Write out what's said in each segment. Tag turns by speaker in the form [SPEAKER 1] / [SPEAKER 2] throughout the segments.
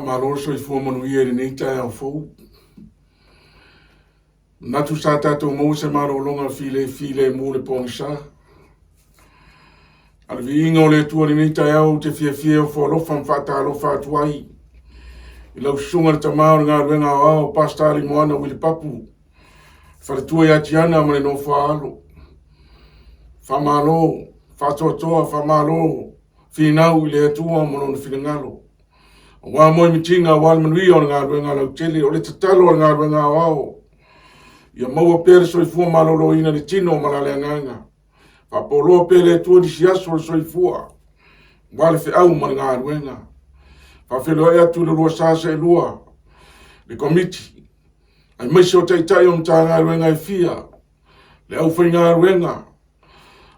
[SPEAKER 1] Faamalo le soifua manuia i lenei taeao fou. Manatu sa tatou maua se malologa filemu i le pogisa. A o le viiga o le Atua i lenei taeao, ou te fiafia e ofo alofa ma faatalofa atu ai i lau Susuga i le Tama o le Galuega Aoao Pastor Alimoana Uili Papu, faletua ia Tiana ma le nofo a alo. Faamalo faatoatoa, faamalo finau i le Atua ma Lona finagalo, aua moemitiga aua le manuia o le galuega lautele. O le tatalo a le galuega aoao, ia maua pea le soifua maloloina i le tino ma le agaga, faapoloa pea e le Atua nisi aso o le soifua aua le feau ma le galuega. E faafeiloai atu i lo oulua sa seelua le Komiti aemaise o Taitai o Matagaluega e fia, le aufaigaluega,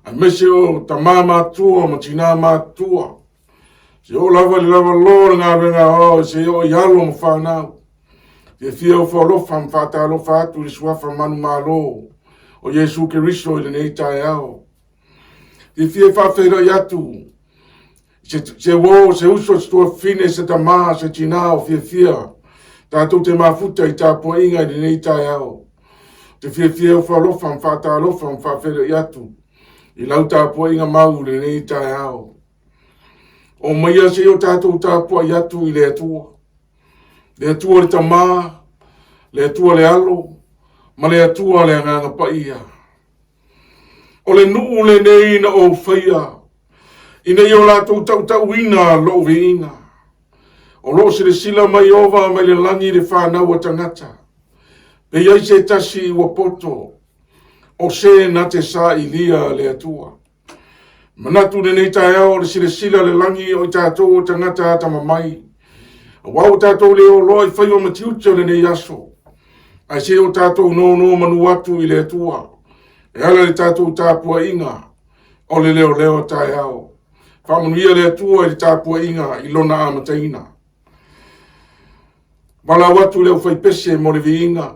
[SPEAKER 1] aemaise o tama matutua ma tina matutua, seia oo lava i le lavaloa o le galuega aoao seia oo i alo ma fanau. E fiafia e ofo alofa ma faatalofa atu i le suafa manumalo o Iesu Keriso i lenei taeao. E fiafia e faafeiloai atu se uo, se uso, se tuafafine, se tama, se tina o fiafia tatou te mafuta i tapuaiga i lenei taeao. Ou te fiafia e ofo alofa ma faatalofa ma faafeiloai atu i lau tapuaiga mau i lenei taeao. Omaia se i o tatou tapuai atu i le Atua, le Atua le Tama, le Atua le Alo ma le Atua le Agaga Paia. O le nuu lenei na ou faia, ina ia o latou tautauina lou viiga. O lo o silasila mai Ieova mai le lagi i le fanau a tagata, pe i ai se tasi ua poto, o se na te sailia le Atua. E manatu i lenei taeao o le silasila a le lagi o i tatou o tagata atamamai, aua ua tatou le oloa i faiva ma tiute o lenei aso, ae se i o tatou nonomanu atu i le Atua e ala i le tatou tapuaiga o le leoleo taeao. Faamanuia le Atua i le tapuaiga i lona amataina. Valaau atu i le aufaipese mo le viiga.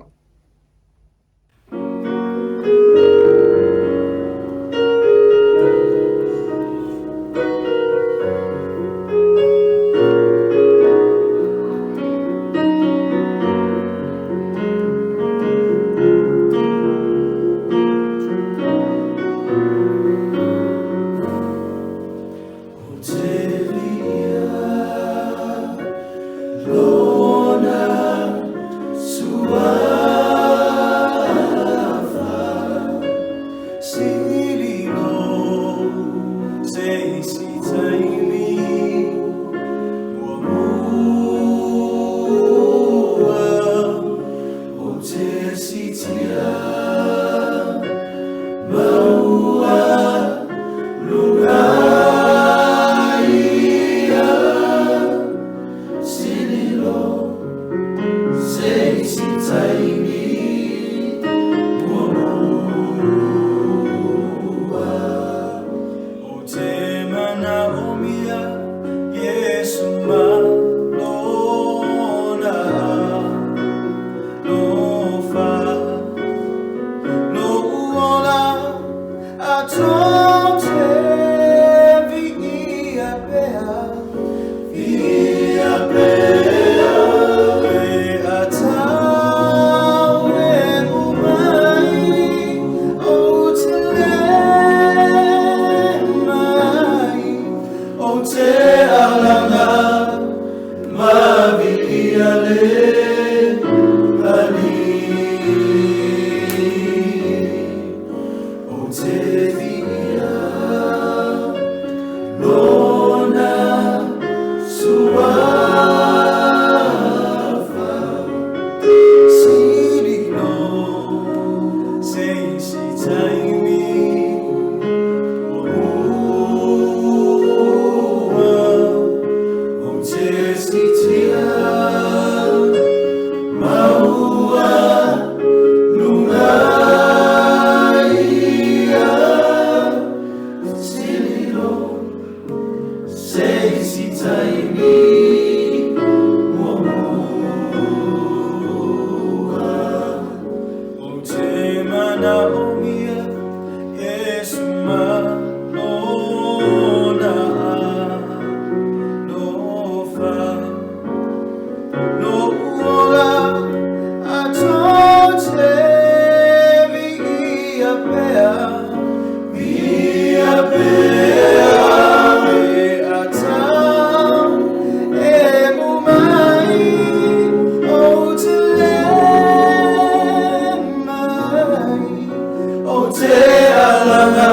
[SPEAKER 2] te alaga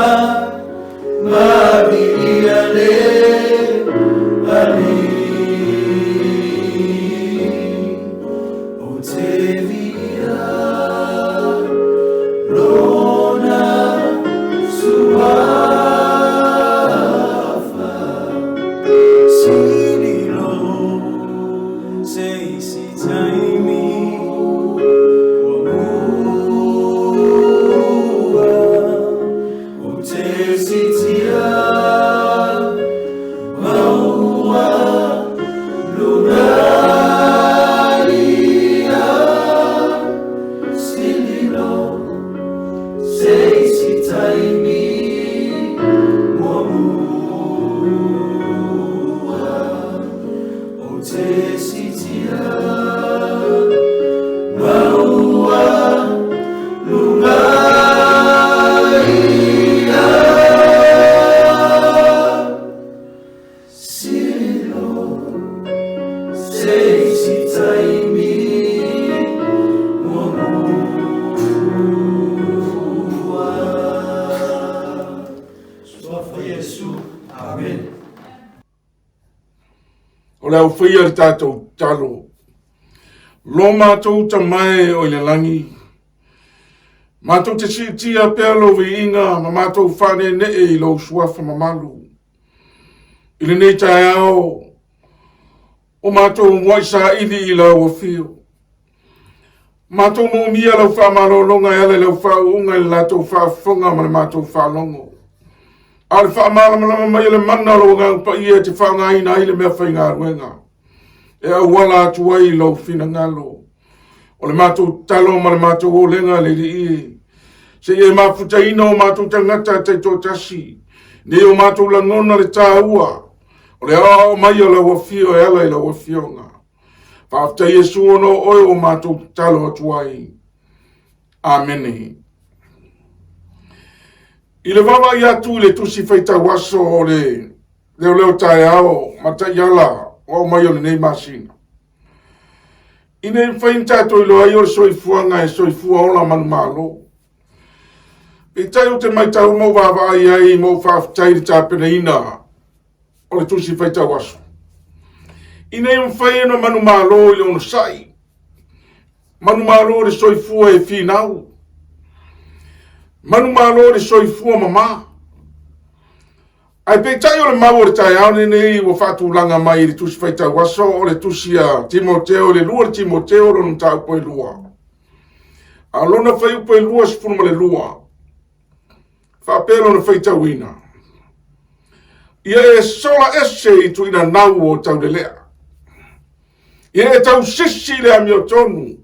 [SPEAKER 2] ma viia le Alii. Ou te viia Lona Suafa. Sili lo se isi taimi ua mua, ou te sitia maua luga ia. Sili lo se isi taimi ua mua, ou te sitia maua luga ia. Sili lo se isi taimi ua mua. Suafa Iesu. Amen.
[SPEAKER 1] O le aufaia le tatou talo. Lo matou tamae o i le lagi, matou te siitia pea lou viiga ma matou faaneenee i lou suafa mamalu. I lenei taeao, o matou muai saili i lau afio. Matou moomia lau faamalologa e ala i lau faauuga i le latou faafofoga ma le matou faalogo. A o le faamalamalama mai o le mana o lou Agaga Paia e te faaaogaina ai le mea faigaluega e auala atu ai i lou finagalo. O le matou tatalo ma le matou olega le Alii e, se i e mafutaina o matou tagata taitoatasi, nei o matou lagona le taua o le aoao mai o lau afio e ala i lau afioga. Faafetai Iesu ona o oe ua matou tatalo atu ai. Amene. I le vaavaai atu i le tusi faitau aso o le leoleo taeao ma taiala ua aumai o lenei masina, ina ia mafai ona tatou iloa ai o le soifuaga e soifua ola manumalo. Peitai ou te matau ma ou vaavaai ai ma ou faafetai i le tapenaina o le tusi faitau aso. Ina ia mafai ona manumalo i le onosai, manumalo i le soifua e finau, manumalo i le soifua mama. Ae peitai o le mau o le taeao lenei ua faatulaga mai i le tusi faitau aso o le tusi a Timoteo, le 2 Timoteo lona mataupu e 2. A o lona fuaiupu e 22, faapea lona faitauina, ia e sola ese i tuuina nau o taulelea, ia e tausisi i le amiotonu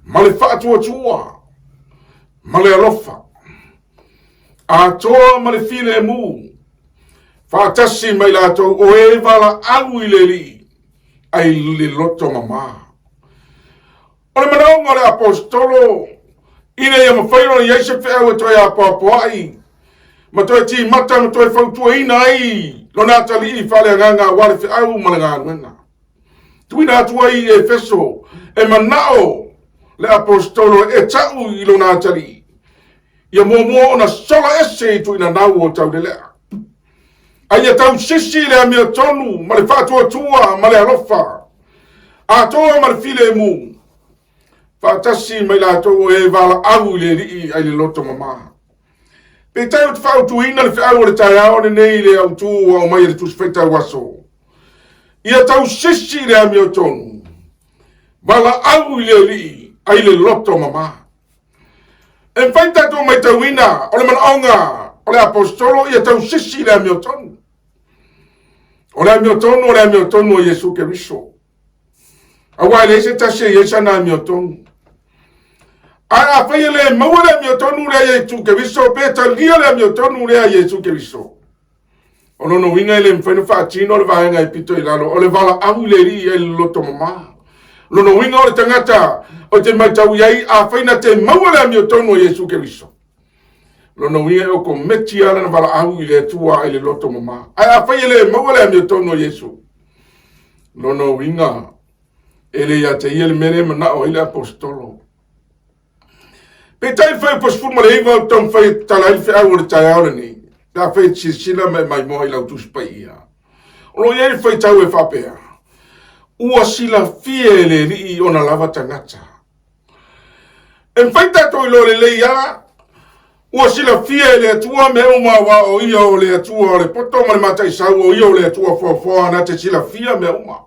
[SPEAKER 1] ma le faatuatua ma le alofa, atoa ma le filemu, faatasi ma i latou o e valaau i le Alii ai le loto mama. O le manaoga o le aposetolo ina ia mafai ona i ai se feau e toe apoapoai ma toe timata ma toe fautuaina ai lona atalii faaleagaga aua le feau ma le galuega. Tuuina atu ai i Efeso e manao le aposetolo e tau i lona atalii ia muamua ona sola ese i tuuina nau o taulelea. A ia tausisi le amiotonu ma le faatuatua ma le alofa, atoa ma le filemu, faatasi ma i latou o e valaau i le Alii ai le loto mama. Peitai ou te faautuina le feau o le taeao lenei i le autu ua aumai e le Tusi Faitau Aso. Ia tausisi le amiotonu, valaau i le Alii ai le loto mama. E mafai ona tatou matauina o le manaoga o le aposetolo ia tausisi i le amiotonu. O le amiotonu o le amiotonu o Iesu Keriso. Aua e leai se tasi e i ai sana amiotonu. Ae afai e le maua le amiotonu lea i Iesu Keriso, pe talia le amiotonu lea i Iesu Keriso, O lona uiga e le mafai ona faatino le vaega e pito i lalo, o le valaau i le Alii ai le loto mama. O lona uiga o le tagata o te matau i ai, afai na te maua le amiotonu o Iesu Keriso, lona uiga e okometi lava lana valaau i le Atua ai le loto mama. Ae afai e le maua le amiotonu o Iesu, lona uiga e le ia te ia le mea lea e manao ai le aposetolo. Peitai le fuaiupu 19 ou te taumafai e tatala ai le feau o le taeao lenei, pe afai e te silasila ma e maimoa i lau Tusi Paia. O lo o i ai le faitau e faapea, Ua silafia e le Alii ona lava tagata. E mafai tatou iloa lelei lava, ua silafia e le Atua mea uma aua o Ia o le Atua o le poto ma le mataisau, o Ia o le Atua foafoa na te silafia mea uma.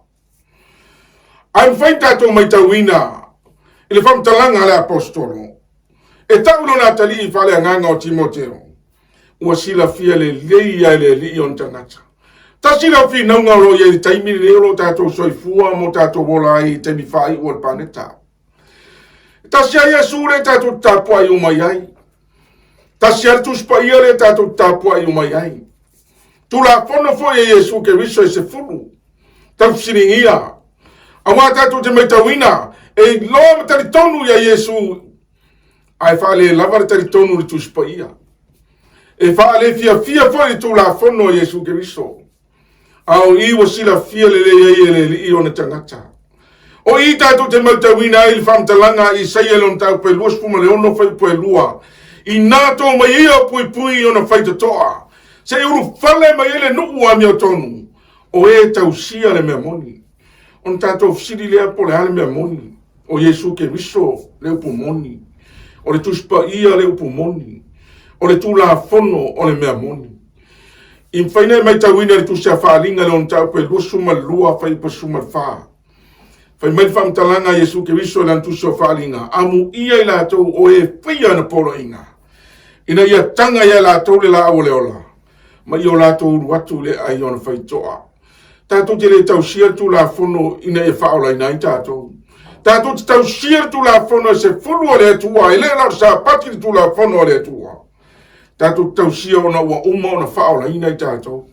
[SPEAKER 1] Ae mafai tatou matauina i le faamatalaga a le Aposetolo, e tau lona atalii faaleagaga o Timoteo, ua silafia lelei lava e le Alii ona tagata. Tasi lea o finauga o lo o i ai i le taimi lenei o lo o tatou soifua ma o tatou ola ai i taimi faaiu o le paneta. E tasi lava Iesu lea tatou te tapuai uma i ai. Tasi lava le Tusi Paia lea tatou te tapuai uma i ai. Tulafono foi a Iesu Keriso e 10 taufesiligia. Aua tatou te matauina e iloa ma talitonu ia Iesu ae faalelava le talitonu i le Tusi Paia. E faalefiafia foi le Tulafono a Iesu Keriso. A o i ua silafia lelei ai e le Alii ona tagata. O i tatou te matauina ai le faamatalaga a Isaia i lona mataupu e 26 fuaiupu e 2. Ina tō mai ia o puipui i ona faitotoa, se i ulufale mai ai le nuu amiotonu, o e tausia le mea moni. Ona tatou fesili lea po o le a le mea moni. O Iesu Keriso le upu moni. O le Tusi Paia le upu moni. O le Tulafono o le mea moni. I mafai ona e matauina i le Tusi a Faaaliga i lona mataupu e 22 fuaiupu 14. Fai mai le faamatalaga a Iesu Keriso i lana Tusi o Faaaliga, amuia i latou o e faia ana poloaiga, ina ia taga ia latou le laau o le ola, ma ia o latou ulu atu i le ai ona faitoa. Tatou te le tausia le Tulafono ina ia faaolaina ai tatou. Tatou te tausia le Tulafono e 10 a le Atua, e le na o le Sapati le Tulafono a le Atua. Tatou te tausia ona ua uma ona faaolaina i tatou.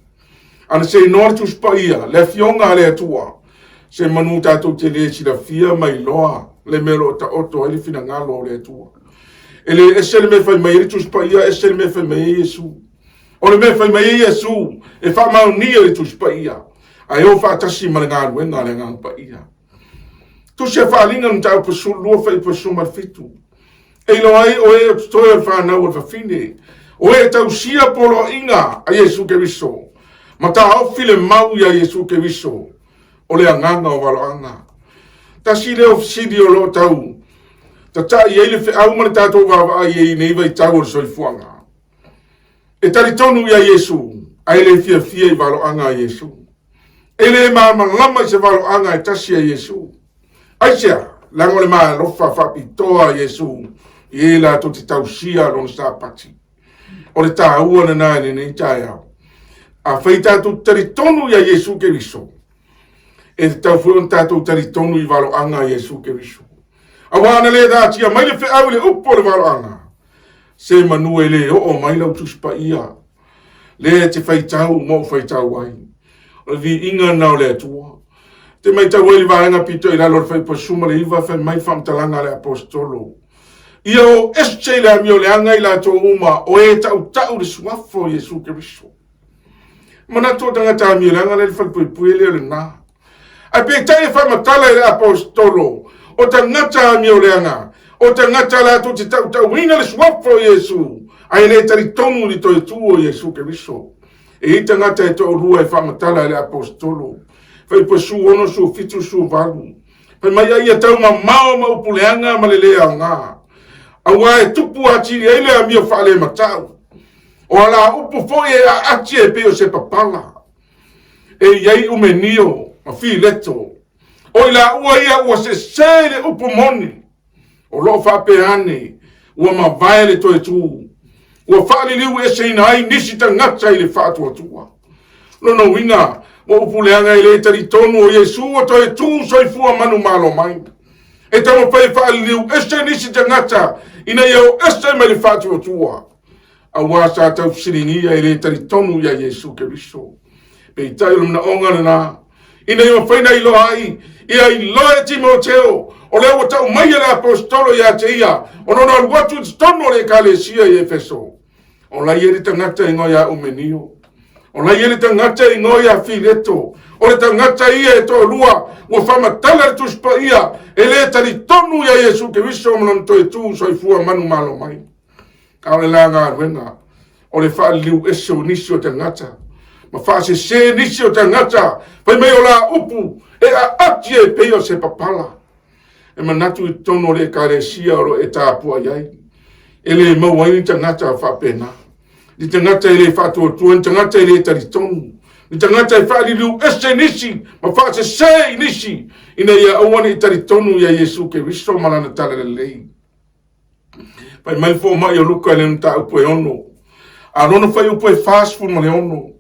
[SPEAKER 1] Ana se inoa le Tusi Paia, le Afioga a le Atua, se manu tatou te le silafia ma iloa le mea o lo o taoto ai le finagalo o le Atua. E le ese le mea e fai mai ai le Tusi Paia, ese le mea e fai mai ai Iesu. O le mea e fai mai ai Iesu, e faamaonia le Tusi Paia, ae o faatasi ma le galuega a le Agaga Paia. Tusi a Faaaliga le mataupu 12 fuaiupu 17. E iloa ai o e o totoe o le fanau o le fafine, o e tausia poloaiga a Iesu Keriso, ma taofi le mau ia Iesu Keriso, o le agaga o valoaga. Tasi lea o fesili o lo o tau tatai ai le feau ma le tatou vaavaai ai i nei vaitau o le soifuaga. E talitonu ia Iesu, ae le fiafia i valoaga a Iesu. E le malamalama i se valoaga e tasi a Iesu. Aisea? Leaga o le maalofa faapitoa a Iesu i e latou te tausia lona Sapati. O le taua lena i lenei taeao. Afai tatou te talitonu ia Iesu Keriso, e tatau foi ona tatou talitonu i valoaga a Iesu Keriso. Aua ana le taatia mai le feau i le upu o le valoaga, se manu e le oo mai lau Tusi Paia, lea e te faitau ma ou faitau ai. O le viiga lena o le Atua. Te matau ai le vaega pito i lalo o le fuaiupu 19, fai mai le faamatalaga a le Aposetolo. Ia o ese i le amioleaga i latou uma o e tautau le suafa o Iesu Keriso. Manatu o tagata amioleaga lea le falepuipui e le o lena. Ae peitai e faamatala e le Aposetolo, o tagata amioleaga, o tagata latou te tautauina le suafa o Iesu, ae le talitonu i le toe tu o Iesu Keriso. E i ai tagata e toalua e faamatala e le Aposetolo, fuaiupu 16, 17, 18. Fai mai ai ia taumamao ma upu leaga ma le le aoga, aua e tupu atili ai le amio faalematau. O ala upu foi e aati e pei o se papala. E i ai Umenio ma Fileto. O i laua ia ua sese i le upu moni. O lo o faapea ane, ua mavae le toe tu, ua faaliliu eseina ai nisi tagata i le faatuatua. Lona uiga, ua upu leaga e le talitonu o Iesu ua toe tu soifua manumalo mai. E taumafai e faaliliu ese nisi tagata ina ia o ese mai le faatuatua. Aua sa taufesiligia e le talitonu ia Iesu Keriso. Peitai o le manaoga lena, ina ia mafai ona iloa ai, ia iloa e Timoteo, o lea ua tau mai e le Aposetolo ia te ia, ona ona alu atu i totonu o le Ekalesia i Efeso. O la e i ai le tagata e igoa ia Umenio. O la e i ai le tagata e igoa ia Fileto, o le tagata ia e toalua ua faamatala le Tusi Paia e le talitonu ia Iesu Keriso ma lona toe tu soifua manumalo mai. A o le la galuega o le faaliliu ese o nisi o tagata ma faasese nisi o tagata fai mai o la upu e aati e pei o se papala. E manatu i totonu o le ekalesia o lo o e tapuai ai, e le maua ai ni tagata faapena. Ni tagata e le faatuatua, ni tagata e le talitonu, ni tagata e faaliliu ese nisi ma faasese i nisi, ina ia aua ne i talitonu ia Iesu Keriso ma lana talalelei. Fai mai le fomai o Luka i le mataupu e 6, a lona fuaiupu e 46.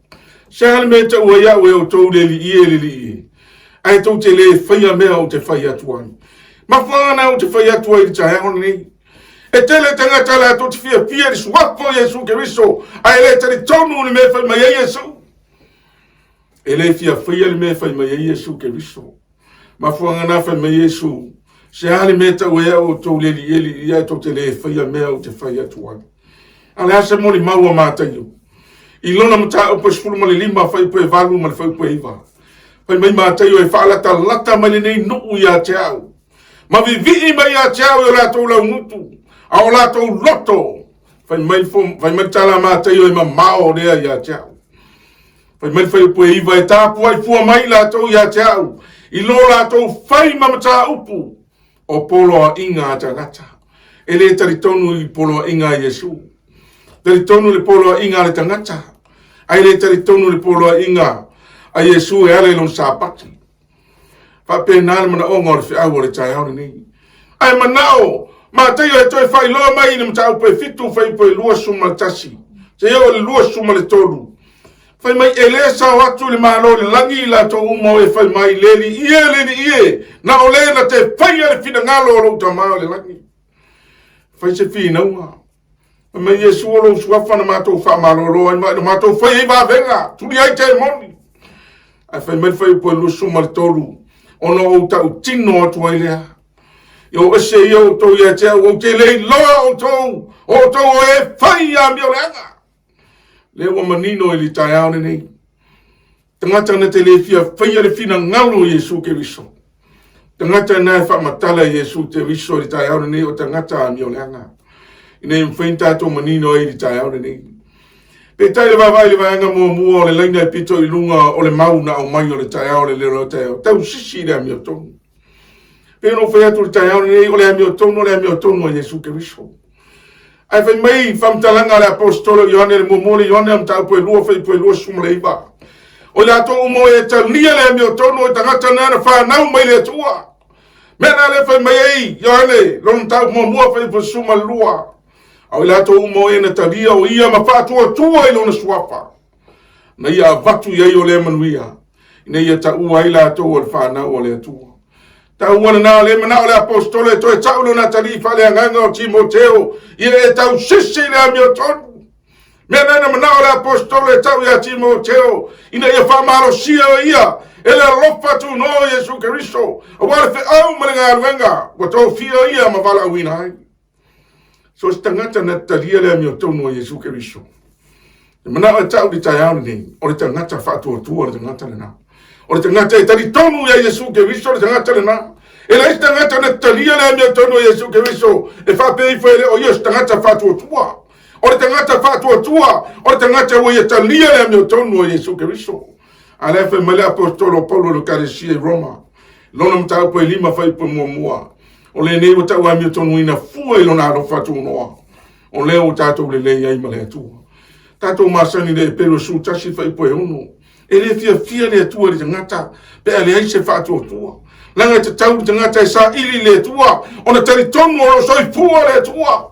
[SPEAKER 1] Se a le mea e taua ai au e outou le alii e, le alii e, ae tou te le faia mea ou te fai atu ai. Mafuaaga na ou te fai atu ai i le taeao lenei. E tele tagata latou te fiafia i le suafa o Iesu Keriso, ae le talitonu i le mea e fai mai ai Iesu. E le fia faia le mea e fai mai ai Iesu Keriso. Mafuaaga na fai mai Iesu, se a le mea e tau ai au outou le alii e, le alii e, ae tou te le faia mea ou te fai atu ai. A o le a se molimau a Mataio? I lona mataupu e 15, fuaiupu e 8 ma le fuaiupu e 9. Fai mai Mataio e faalatalata mai lenei nuu ia te au, ma vivii mai ia te au i o latou laugutu, a o latou loto. Fai mai, fai mai le tala a Mataio e mamao lea ia te au. Fai mai le fuaiupu e 9, e tapuai fua mai latou ia te au, i lo latou fai ma mataupu o poloaiga a tagata. E le talitonu i poloaiga a Iesu. Talitonu i le poloaiga a le tagata, ae le talitonu i le poloaiga a Iesu e ala i lona Sapati. Faapena le manaoga o le feau o le taeao lenei. Ae manao Mataio e toe faailoa mai i le mataupu e 7, fuaiupu e 21, seia oo i le 23. Fai mai e le sao atu i le Malo o le lagi i latou uma o e fai mai, le Alii e, le Alii e, na o le na te faia le finagalo o lou Tama o le lagi. Fai se finauga. Fai mai Iesu o lou suafa na matou faamalolo ai ma na matou fai ai vavega, tuli ai temoni. Ae fai mai le fuaiupu e 23, ona ou tautino atu ai lea. Ia o ese ia outou ia te au, ou te le iloa outou, o outou o e fai amioleaga. Lea ua manino i le taeao lenei. Tagata na te le fia faia le finagalo o Iesu Keriso. Tagata na e faamatala i Iesu Keriso i le taeao lenei o tagata amioleaga. Ina ia mafai ona tatou manino ai i le taeao lenei. Peitai le vaavaai i le vaega muamua o le laina e pito i luga o le mau na aumai o le taeao le leo taeao. Tausisi i le amiotonu. Pei ona ou fai atu i le taeao lenei, o le amiotonu, o le amiotonu a Iesu Keriso. Ae fai mai faamatalaga a le Aposetolo Ioane, le muamua le Ioane, mataupu e 2, fuaiupu e 29. O i latou uma o e talia le amiotonu, o tagata na na fanau mai le Atua. Mea na le fai mai ai Ioane, lona mataupu muamua, fuaiupu 12. A o i latou uma o e na talia o ia ma faatuatua i lona suafa, na ia avatu i ai o lea manuia, ina ia taua ai latou o le fanau a le Atua. Taua lena le manao le aposetolo e toe tau lona atalii faaleagaga o Timoteo, ia e tausisi i le amiotonu. Mea lena manao le aposetolo e tau ia Timoteo, ina ia faamalosia o ia e le alofa tunoa o Iesu Keriso, aua le feau ma le galuega ua tofia ia ma valaauina ai. So se tagata na talia le amiotonu a Iesu Keriso. E manao e tau le taeao lenei, o le tagata faatuatua le tagata lena. O le tagata e talitonu ia Iesu Keriso le tagata lena. E leai se tagata na talia le amiotonu a Iesu Keriso e faapea ifo e le o ia se tagata faatuatua. O le tagata faatuatua, o le tagata ua ia talia le amiotonu a Iesu Keriso. A lea fai mai le aposetolo o Paulo i le Ekalesia i Roma, lona mataupu e 5 fuaiupu muamua. O lenei ua tau amiotonuina fua i lona alofa tunoa. O lea ua tatou lelei ai ma le Atua. Tatou masani le Epelu e 11 fuaiupu e 6. E le fiafia le Atua i le tagata pe a leai se faatuatua. Leaga e tatau le tagata e saili i le Atua ona talitonu o lo o soifua le Atua.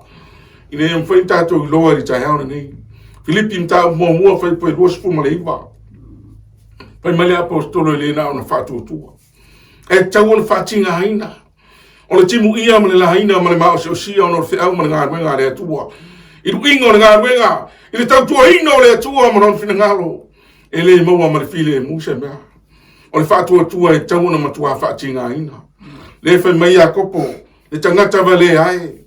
[SPEAKER 1] Ina ia mafai ona tatou iloa i le taeao lenei. Filipi mataupu muamua fuaiupu e 29. Fai mai le aposetolo e le na ona faatuatua. E tatau ona faatigaina. O le timuia ma le laina ma le maosiosia ona o le feau ma le galuega a le Atua. I luiga o le galuega, i le tautuaina o le Atua ma lona finagalo, e le maua ma le filemu se mea. O le faatuatua e tatau ona matua faatigaina. Le fai mai Iakopo, le tagata valea e,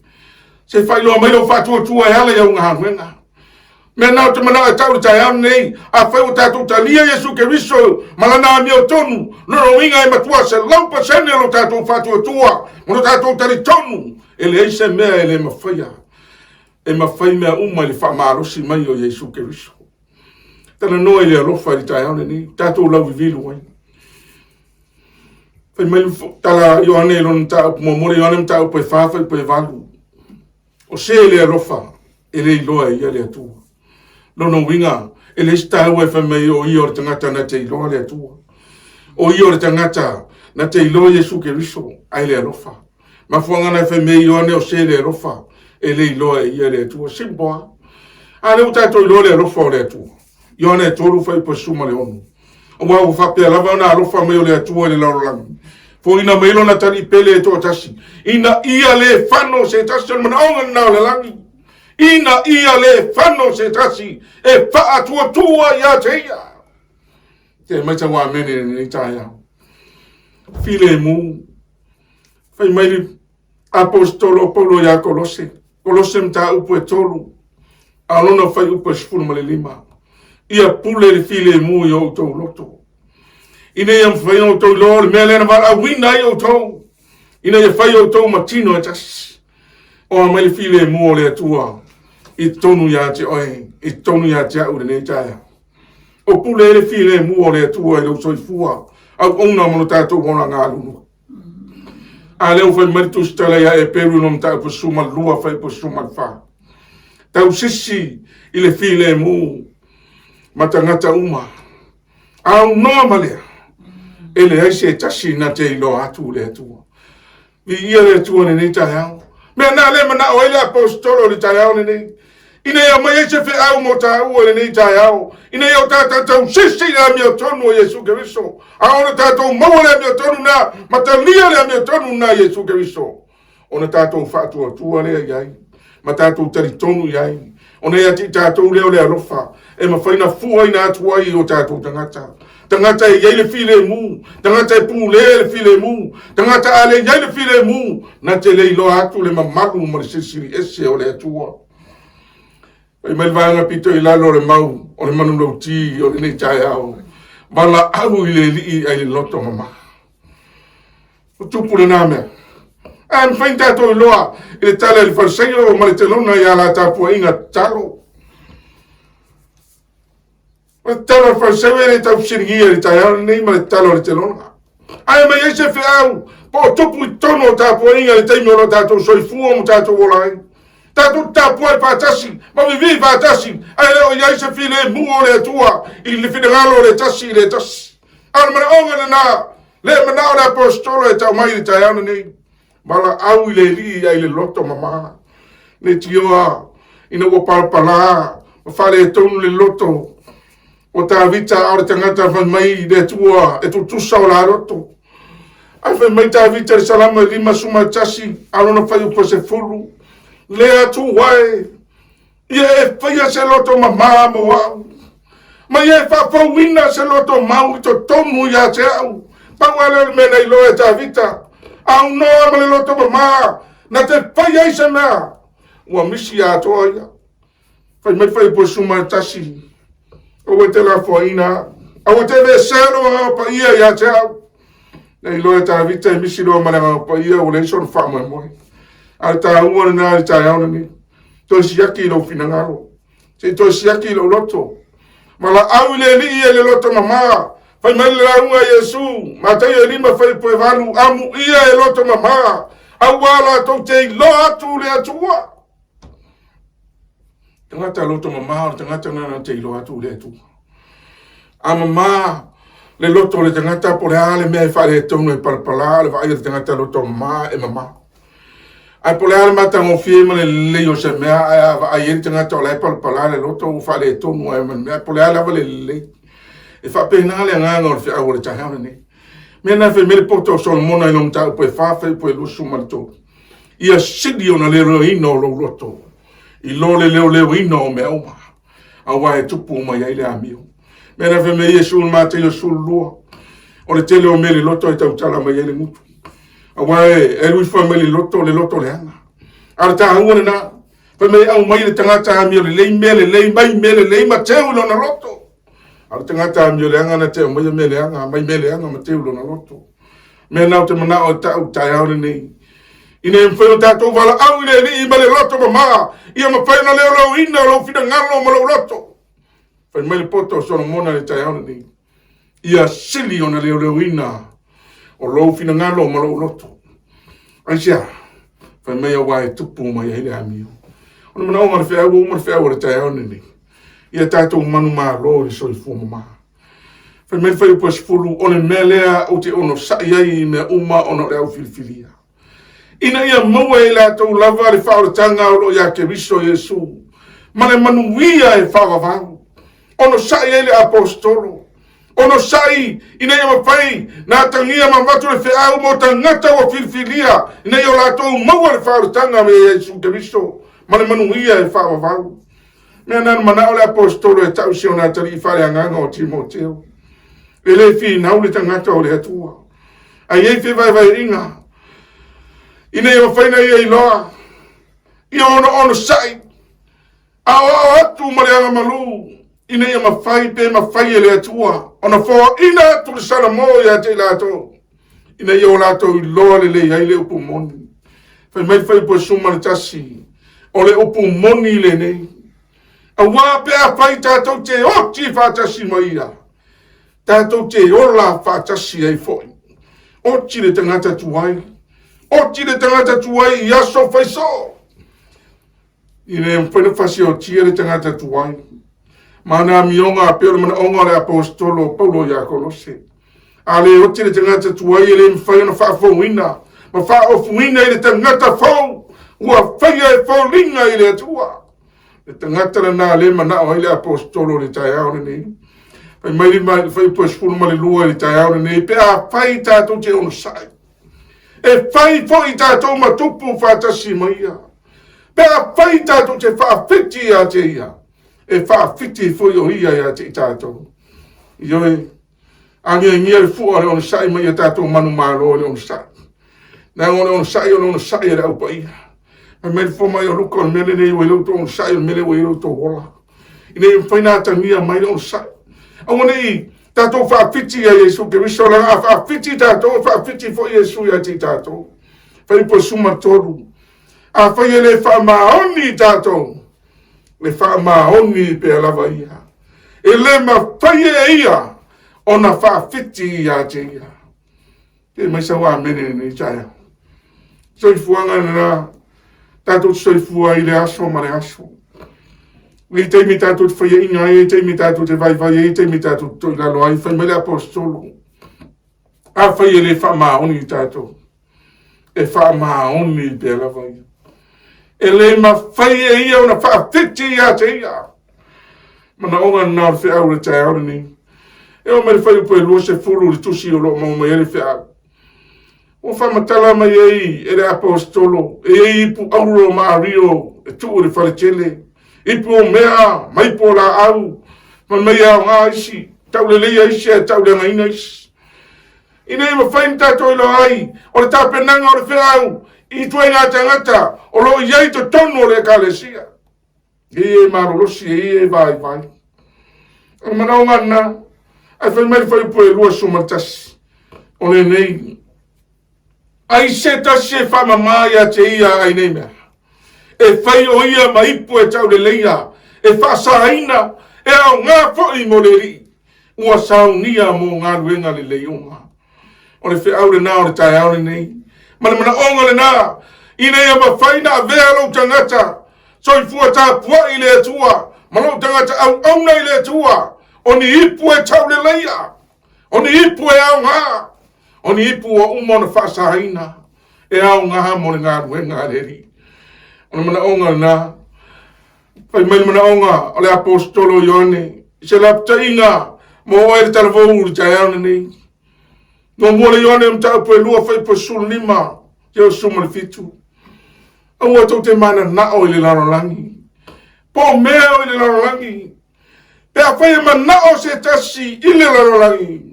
[SPEAKER 1] se faailoa mai lou faatuatua e ala i au galuega. Mea na ou te manao e tau le taeao lenei, afai ua tatou talia Iesu Keriso ma lana amiotonu, lona uiga e matua 100% lo tatou faatuatua ma lo tatou talitonu, e leai se mea e le mafaia. E mafai mea uma i le faamalosi mai o Iesu Keriso. Talanoa i le alofa i le taeao lenei, tatou lauvivilu ai. Fai mai le tala Ioane i lona mataupu muamua, Ioane mataupu e 4, fuaiupu e 8. O se e le alofa, e le iloa e ia le Atua. Lona uiga, e leai se taua e fai mai o ia o le tagata na te iloa le Atua. O ia o le tagata na te iloa Iesu Keriso, ae le alofa. Mafuaaga na fai mai Ioane o se le alofa, e le iloa e ia le Atua. Simple lava. A lea ua tatou iloa le alofa o le Atua. Ioane 3 fuaiupu 16. Aua ua faapea lava ona alofa mai o le Atua i le lalolagi, foina mai lona Atalii pele e toatasi, ina ia le fano se tasi o le manaoga lena o le lagi, ina ia le fano se tasi e faatuatua ia te ia. Te mai tau amene i lenei taeao. Filemu, fai mai le aposetolo o Paulo ia Kolose, Kolose mataupu e 3, a o lona fuaiupu e 15. Ia pule le filemu i o outou loto, ina ia mafai ona outou iloa o le mea lea na valaauina ai outou, ina ia fai outou ma tino e tasi. O a mai le filemu o le Atua i totonu ia te oe, i totonu ia te au i lenei taeao. O pule ai le filemu o le Atua i lou soifua auauna ma lo tatou olaga alulua. A lea ua fai mai le Tusitala ia Eperu i lona mataupu 12 fuaiupu 14. Tausisi i le filemu ma tagata uma. Aunoa ma lea, e leai se tasi na te iloa atu le Atua. Viia le Atua i lenei taeao. Mea na le manao ai le aposetolo i le taeao lenei. Ina ia aumai ai se feau mo tāua i lenei taeao, ina ia o tatou tausisi i le amiotonu o Iesu Keriso, a ona tatou maua le amiotonu lena, ma talia le amiotonu lena i Iesu Keriso, ona tatou faatuatua lea i ai, ma tatou talitonu i ai, ona ia te i tatou lea o le alofa, e mafai ona fuaina atu ai i o tatou tagata. Tagata e i ai le filemu, tagata e pulea le filemu, tagata a le i ai le filemu, na te le iloa atu le mamalu ma le silisili ese o le Atua. Fai mai le vaega pito i lalo o le mau o le manulauti o lenei taeao, valaau i le Alii ae i le loto mama. O tupu lena mea. Ae mafai ona tatou iloa i le tala i le Farisaio ma le telona ia la tapuaiga tatalo. O le tatalo a le Fariseo e le tau fesiligia i le taeao lenei ma le tatalo a le telona. Ae aumai ai se feau po o tupu i totonu o tapuaiga i le taimi o lo tatou soifua ma tatou ola ai. Tatou tapuai faatasi ma vivii faatasi, ae le o i ai se filemu o le Atua i le finagalo o le tasi i le tasi. A o le manaoga lena, le manao le aposetolo e tau mai i le taeao lenei, valaau i le Alii ae i le loto mama. Le tioa ina ua palapala ma faaletonu le loto o Tavita, a o le tagata fai mai i le Atua e tutusa o la loto. Ae fai mai Tavita i le Salamo e 51, a lona fuaiupu e 10, le Atua e, ia e faia se loto mama mo au, ma ia e faafouina se loto mau i totonu ia te au. Pau lava lea o le mea na iloa e Tavita, aunoa ma le loto mama, na te fai ai se mea, ua misi atoa ia. Fai mai fuaiupu 11, aua e te lafoaiina au, aua te aveesea lou agaga paia ia te au. Na iloa e Tavita e misi loa ma le agaga paia, ua leai sona faamoemoe. A o le taua lena i le taeao lenei, toe siaki i lou finagalo, se i toe siaki i lou loto. Valaau i le Alii e le loto mama, fai mai le lauga a Iesu, Mataio e 5 fuaiupu e 8, amuia e loto mama, aua latou te iloa atu le Atua. Tagata loto mama o le tagata lena na te iloa atu le Atua. A mama le loto o le tagata po o le a le mea e faaletonu e palapala, o le vaai a le tagata loto mama e mama. Ae po o le a le matagofie ma le lelei o se mea, ae a vaai ai le tagata o la e palapala le loto ua faaletonu ai ma le mea, po o le a lava le lelei. E faapena le agaga o le feau o le taeao lenei. Mea na fai mai le poto o Solomona i lona mataupu e 4, fuaiupu e 23. Ia sili ona leoleoina o lou loto i lo le leoleoina o mea uma, aua e tupu mai ai le amio. Mea na fai mai Iesu i le Mataio 12, o le tele o mea i le loto e tautala mai ai le gutu. Aua e alu ifo mai le loto, le loto leaga. A o le taua lena, Fai mai aumai le tagata amio lelei mea lelei mai mea lelei ma teu i lona loto. A o le tagata amio leaga na te aumaia mea leaga, aumai mea leaga ma teu i lona loto. Mea na ou te manao e tau i le taeao lenei. Ina ia mafai ona tatou valaau i le Alii ma le loto mama, ia mafai ona leoleoina lou finagalo ma lou loto. Fai mai le poto o Solomona i le taeao lenei, ia sili ona leoleoina o lou finagalo ma lou loto. Aisea? Fai mai aua e tupu mai ai le amio. O le manaoga o le feau ua uma le feau o le taeao lenei, ia tatou manumalo i le soifua mama. Fai mai le fuaiupu 10, o le mea lea ou te onosai ai i mea uma ona o le au filifilia, ina ia maua e i latou lava le faaolataga o lo o ia Keriso Iesu, ma le manuia e faavavau. Onosai ai le aposetolo, onosai ina ia mafai na atagia ma avatu le feau mo tagata ua filifilia, ina ia o latou maua le faaolataga me Iesu Keriso ma le manuia e faavavau. Mea na manao le aposetolo e tau i si ona atalii faaleagaga o Timoteo. E le finau le tagata o le Atua, ae i ai fevaevaeaiga ina ia mafai ona ia iloa, ia ona onosai, aoao atu ma le agamalu, ina ia mafai pe mafai e le Atua ona foaina atu le salamo ia te i latou, ina ia o latou iloa lelei ai le upu moni. Fai mai le fuaiupu 11, o le upu moni lenei, aua pe afai tatou te oti faatasi ma ia, tatou te ola faatasi ai foi. Oti le tagata tuai, oti le tagata tuai i aso fai soo. E le mafai ona fasiotia le tagata tuai. Ma ana amioga pei o le manaoga o le aposetolo o Paulo ia Kolose. A le oti le tagata tuai e le mafai ona faafouina ma faaofuina i le tagata fou ua faia e foliga i le Atua. Le tagata lena le manao ai le aposetolo i le taeao lenei. Fai mai le fuaiupu 12 i le taeao lenei, pe afai tatou te onosai, e fai foi tatou ma tupu faatasi ma ia. Pe afai tatou te faafiti ia te ia, e faafiti foi o ia ia te i tatou. Ioe, agiagia le fua o le onosai ma ia tatou manumalo i le onosai. Leaga o le onosai o le onosai a le Au Paia. Fai mai le fomai o Luka, o le mea lenei ua i ai lo outou onosai, o le mea lea ua i ai lo outou ola. Ina ia mafai ona atagia mai le onosai. Aua ne i tatou faafiti ia Iesu Keriso, leaga a faafiti tatou, e faafiti foi Iesu ia te i tatou. Fuaiupu 13, afai e le faamaoni tatou, e faamaoni pea lava ia. E le mafai e ia ona faafiti ia te ia. Pe mai sau amene i lenei taeao. Soifuaga lena, tatou te soifua ai i le aso ma le aso. I taimi tatou te faiaina ai, taimi tatou te vaivai ai, taimi tatou te toilalo ai, fai mai le aposetolo, afai e le faamaoni tatou, e faamaoni pea lava ia. E le mafai e ia ona faafiti ia te ia. Manaoga lena o le feau i le taeao lenei. E oo mai le fuaiupu e 20 i le tusi o lo o maua mai ai le feau. Ua faamatala mai ai e le aposetolo, e i ai ipu auro ma ario e tuu i le faletele, ipu o mea ma ipu o laau, fai mai e aoga isi, tauleleia isi ae tauleagaina isi. Ina ia mafai ona tatou iloa ai o le tapenaga o le feau i ituaiga tagata o lo o i ai i totonu o le Ekalesia. E i e malolosi, e i e vaivai. O le manaoga lena, ae fai mai le fuaiupu e 21, o lenei, ai se tasi e faamama ia te ia ai nei mea, e fai o ia ma ipu e tauleleia, e faasaina, e aoga foi mo le Alii, ua saunia mo galuega lelei uma. O le feau lena o le taeao lenei, ma le manaoga lena, ina ia mafai ona avea lou tagata soifua tapuai i le Atua, ma lou tagata auauna i le Atua, o ni ipu e tauleleia, o ni ipu e aoga, o ni ipu ua uma ona faasaina, e aoga mo le galuega a le Alii. O le manaoga lena, fai mai le manaoga o le aposetolo Ioane, i se lapataiga mo oe le talavou i le taeao lenei. Muamua le Ioane mataupu e 2 fuaiupu 15 seia 17. Aua tou te mananao i le lalolagi, po o mea o i le lalolagi, pe afai e manao se tasi i le lalolagi.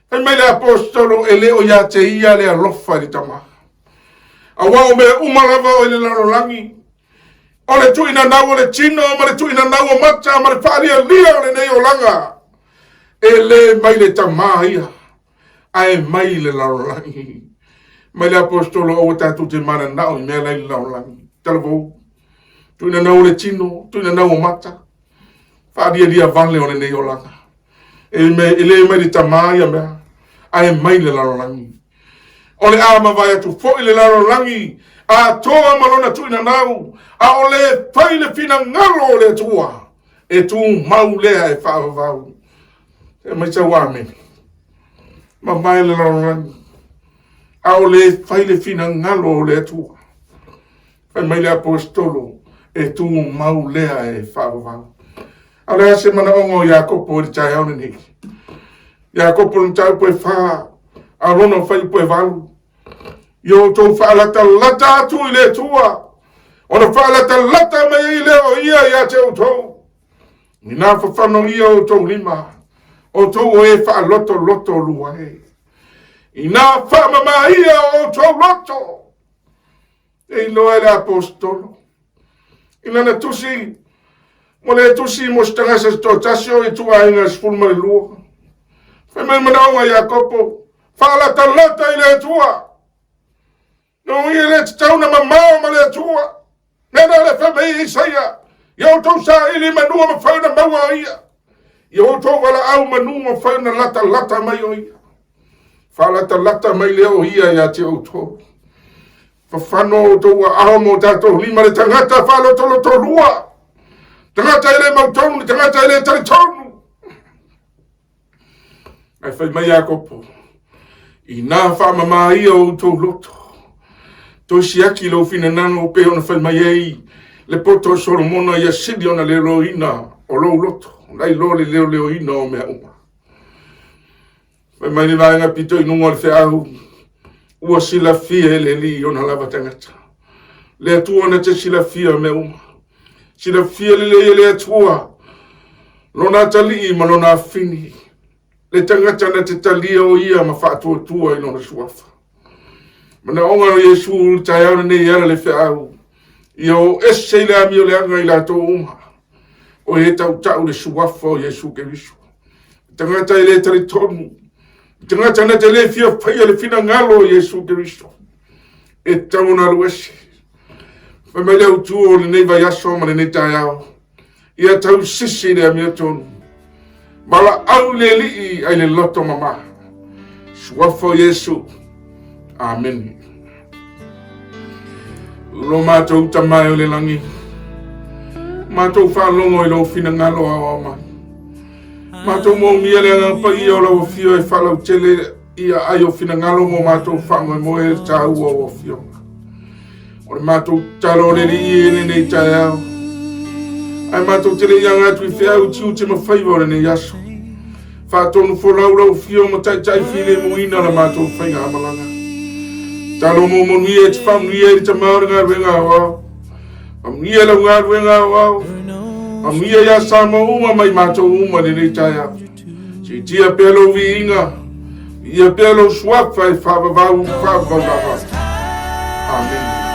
[SPEAKER 1] Fai mai le aposetolo, e le o ia te ia le alofa i le Tama. Aua o mea uma lava o i le lalolagi, O le tuuinanau o le tino ma le tuuinanau o mata ma le faalialia o lenei olaga, e le mai le Tama ia, ae mai le lalolagi. Mai le Aposetolo aua tatou te mananao i mea la i le lalolagi. Talavou, tuuinanau o le tino, tuuinanau o mata, faalialia vale o lenei olaga. E le mai le Tama ia mea, ae mai le lalolagi. O le a mavae atu foi le lalolagi atoa ma lona tuuinanau, a o le fai le finagalo o le Atua, e tumau lea e faavavau. Se mai sau amene. Mavae le lalolagi, a o le fai le finagalo o le Atua. Fai mai le Aposetolo, e tumau lea e faavavau. A o le a se manaoga o Iakopo i le taeao lenei? Iakopo i le mataupu e 4, a o lona fuaiupu e 8. Ia outou faalatalata atu i le Atua, ona faalatalata mai ai lea o ia ia te outou. Ina fafanogia outou lima, outou o e faalotoloto lua e. Ina faamama ia o outou loto, e iloa e le Aposetolo. I lana tusi, ua le tusi mo se tagata se toatasi o ituaiga 12. Fai mai manaoga Iakopo, faalatalata i le Atua. No ia le tatau na mamao ma le Atua. Mea le fai mai Isaia, ia outou saili manu mafai ona maua o ia. Ia outou valaau manu mafai ona latalata mai o ia. Faalatalata mai lea o ia ia te outou. Fafano outou aao ma o tatou lima le tagata faalotolotolua. Tagata e le mautonu, le tagata e le talitonu. Ae fai mai Iakopo, ina faamama ia outou loto, toe siaki lou finagalo pei ona fai mai ai le poto o Solomona ia sili ona leoleoina o lou loto, nai lo le leoleoina o mea uma. Fai mai le vaega pito i luga o le feau, ua silafia e le Alii ona lava tagata. Le Atua na te silafia mea uma. Silafia lelei e le Atua lona atalii ma lona afini, le tagata na te talia o ia ma faatuatua i lona suafa. Manaoga o Iesu i le taeao lenei e ala le feau, ia o ese i le amioleaga i latou uma, o e tautau le suafa o Iesu Keriso. Tagata e le talitonu, tagata na te le fia faia le finagalo o Iesu Keriso, e tatau ona alu ese. Fai mai le autu o lenei vaiaso ma lenei taeao, ia tausisi i le amiotonu, valaau le Alii ai le loto mama. Suafa o Iesu. Amene. Lo matou Tama e o le lagi, matou faalogo i lou finagalo aoao mai. Matou moomia le Agaga Paia o lau Afio e faalautele ia ai o finagalo mo matou faamoemoe le taua o Afioga. O le matou tatalo o le Alii e lenei taeao. Ae matou te le i aga atu i feau i tiute ma faiva o lenei aso. Faatonu folau lau Afio ma taitai filemuina la matou faigamalaga. Talo mo manuia e te faamanuia i le Tama o le galuega aoao. Faamanuia lau galuega aoao. Faamanuia ia Samoa uma ma i matou uma i lenei taeao. Siitia pea lou viiga, viia pea lou suafa e faavavau faavavau lava. Amene.